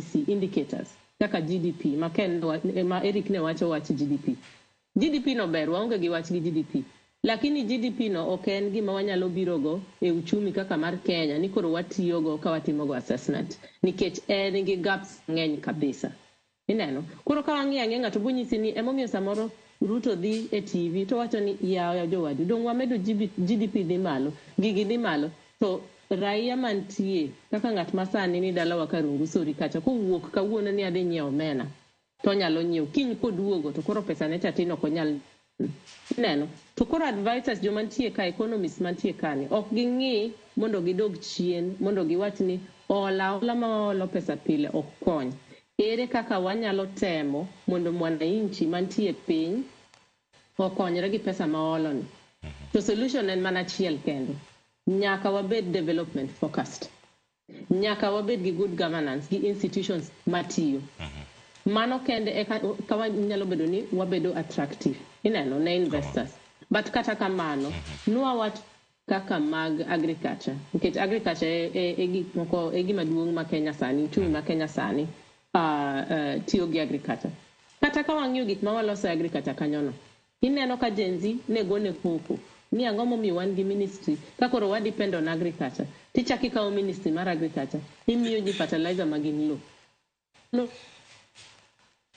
ranyisi, indicators kaka GDP ma Ken ma Eric ne wacho wach GDP. GDP no ber, waonge gi wach gi GDP. Lakini GDP no ok en gima wanyalo birogo e uchumi kaka mar Kenya ni koro watiyogo ka watimogo assessment nikech en gi gaps ng'eny kabisa. Ineno? Koro ka wang'iyo ang'iya ng'ato bonyisi ni emomiyo samoro Ruto dhi e TV to wacho ni yawa jowadu dong' wamedo GDP dhi malo, gigi dhi malo to raia mantie kaka ng'at ma sani ni dalawa Karungu Sori kacha kowuok kawuono ni adhi nyiewo omena to onyalo nyiewo kiny koduogo to koro pesa ne cha tin ok onyal neno to koro advisors joma nitie ka economists mantie ka ni ok ging'i mondo gidog chien mondo giwach ni hola hola ma waolo pesa pile ok kony ere kaka wanyalo temo mondo mwananchi mantie piny okonyre gi pesa ma waolo ni to solution en mana achiel kende nyaka wabed development focused nyaka wabed gi good governance gi institutions matiyo mano kende eka ka wanyalo bedo ni wabedo attractive ineno ne investors but kata kamano nwa wach kaka mag agriculture nikech agriculture e gik moko e gima duong' ma Kenya sani uchumi ma Kenya sani tiyo gi agriculture kata ka wang'iyo gik ma waloso e agriculture kanyono ineno ka Gen Z ne gone koko ni ang'o momiyo wan gi ministry ka koro wa depend on agriculture tichako ikawo ministry mar agriculture imiyo ji fertilizer ma gin low no.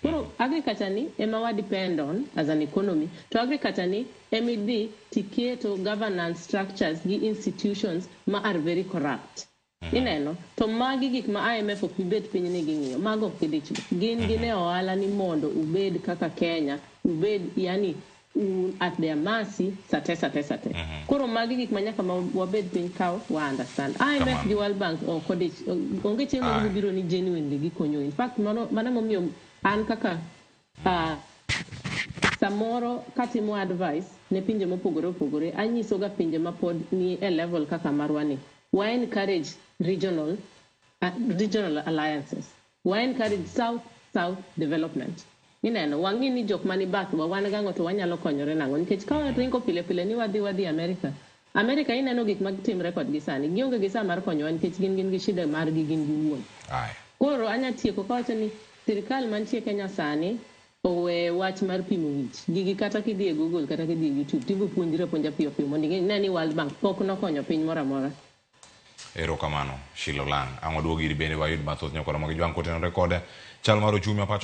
Koro agriculture ni ema wa depend on as an economy to agriculture ni emidhi tiketo governance structures gi institutions ma are very corrupt ineno to magi gik ma IMF ok bibet piny ni ging'iyo mago ok gidich gin gin e ohala ni mondo ubed kaka Kenya ubed yani un at their mercy sate sate sate koro magi gik ma nyaka ma wabed piny ka wa understand IMF Kamano. gi World Bank ok odich onge chieng' ma Aye. gibiro ni genuinely gikonyo in fact mano momiyo an kaka samoro katimo advice ne pinje mopogore opogore anyiso ga pinje mapod ni e level kaka marwa ni wa encourage regional alliances wa encourage south south development ineno wang'i ni jok mani bathwa wan gang'o to wanyalo konyore nang'o nikech ka waringo pile pile ni wadhi America America ineno gik matimre kodgi sani gionge gi saa mar konyowa nikech gin gi shida margi gin giwuon Aya. koro anya tieko kawacho ni sirikal mantie Kenya sani owe wach mar pimo wich gigi kata kidhi e Google kata kidhi e YouTube tibo puonjri apuonja piyo piyo mondo ing'e ni World Bank pok nokonyo piny moro amora. Erokamano, Sheila Olang'. Ang' waduog iri bende wayud mathoth nyakora mag jwang' kotenore kod chal mar ochumi ma pacho.